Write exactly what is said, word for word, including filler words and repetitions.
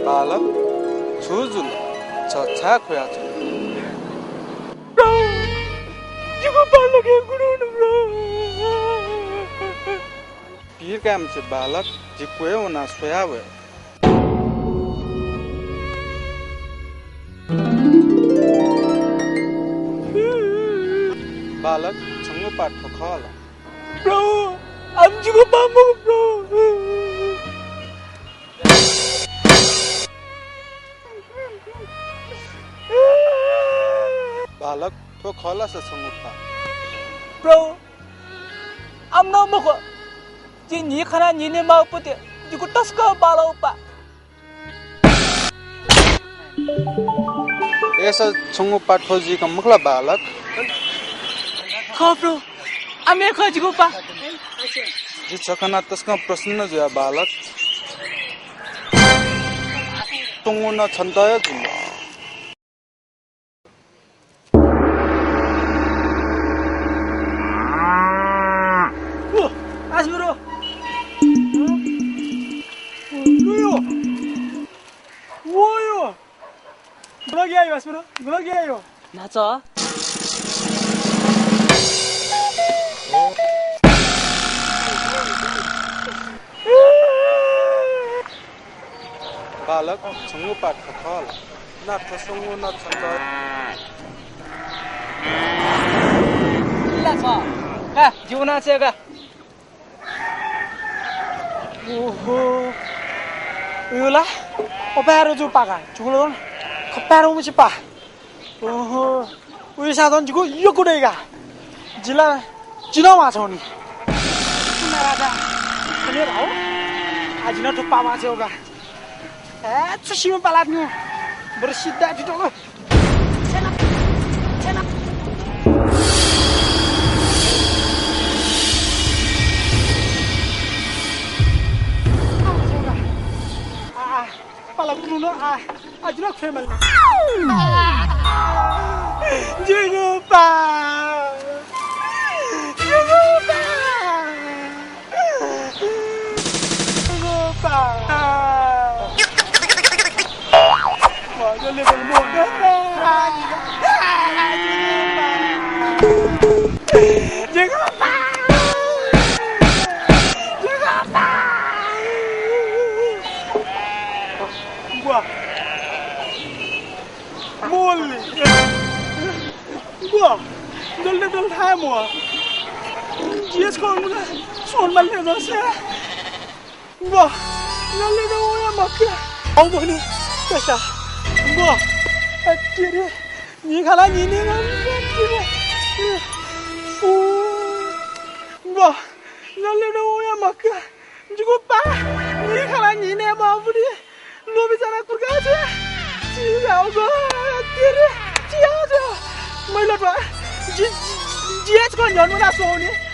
बालक, छु जुल? छ छाय् ख्वयाच्वन? प्रभु, जिगु बालकया गुण वन, प्रभु। पीर काये मते बालक, जि क्वय् वनाः स्वया वये। बालक, छंगु पाः थ्व खः ला? प्रभु, आः जिगु पाः मखु, प्रभु। बालक, थ्व खः ला छंगु पाः? प्रभु, आः नं मखु। जिं न्हि खनाः न्हि नयेमाःगु पति जिगु तसकं बांलाःगु पाः। अय्सा छंगु पाः थ्व जुइक मखु ला बालक? खः प्रभु, आः हे खः जिगु पाः। जि छ खनाः तसकं प्रसन्न जुया बालक। छंगु नं छन्त हे जुल। ओ, आसुरो। ओ, यो। ओ, यो। गन ग्यायो, आसुरो। गन ग्यायो। न्हाचः। बालक, छंगु पाः थ्व खः ला? ना, थ्व स्वंगू नं छन्त। इला छ। का, जिगु नां छ्वये का। ओहो। उयो ला? अपाय् रजू पाः का। छुगुलो खपाय् रजू पाः। ओहो, उइसा झन जिगु यक्व दइ का। जि ला जि नं म्वाःछ्वनी। सुनां राजा, खने भाउ, आः जि नं थ्व पाः म्वाःछ्वये का। ए, छु सिमा पालात न्यू। बरु सिद्धा फिटोलो। छेना, छेना। आ, आ, पाला कुनु आ। आः जि नं ख्वये माल। जिगु पाः। जिगु पाः। जिगु पाः। जिगु पाः। जिगु पाः। ग्व। मोलि। ग्व। दल दल थाय् म्वाः। जियस कौन मुना सोन मल दे दसे। ग्व। दल दल ओया मक्का। औ बने। कसा। ग्व। अत्तेरे। न्हि खनाः न्हि नये। ओ। ग्व। दल दल ओया मक्का। जिगु पाः, न्हि खनाः न्हि नये माःगु बुद्धि, लोभि जानाः कुर्का छ्वये। छि याःगु, तेरे, छि याःगु। मैला त्वा। जि, जि, जि हे छकः न्ह्यःने वनाः स्वःनि।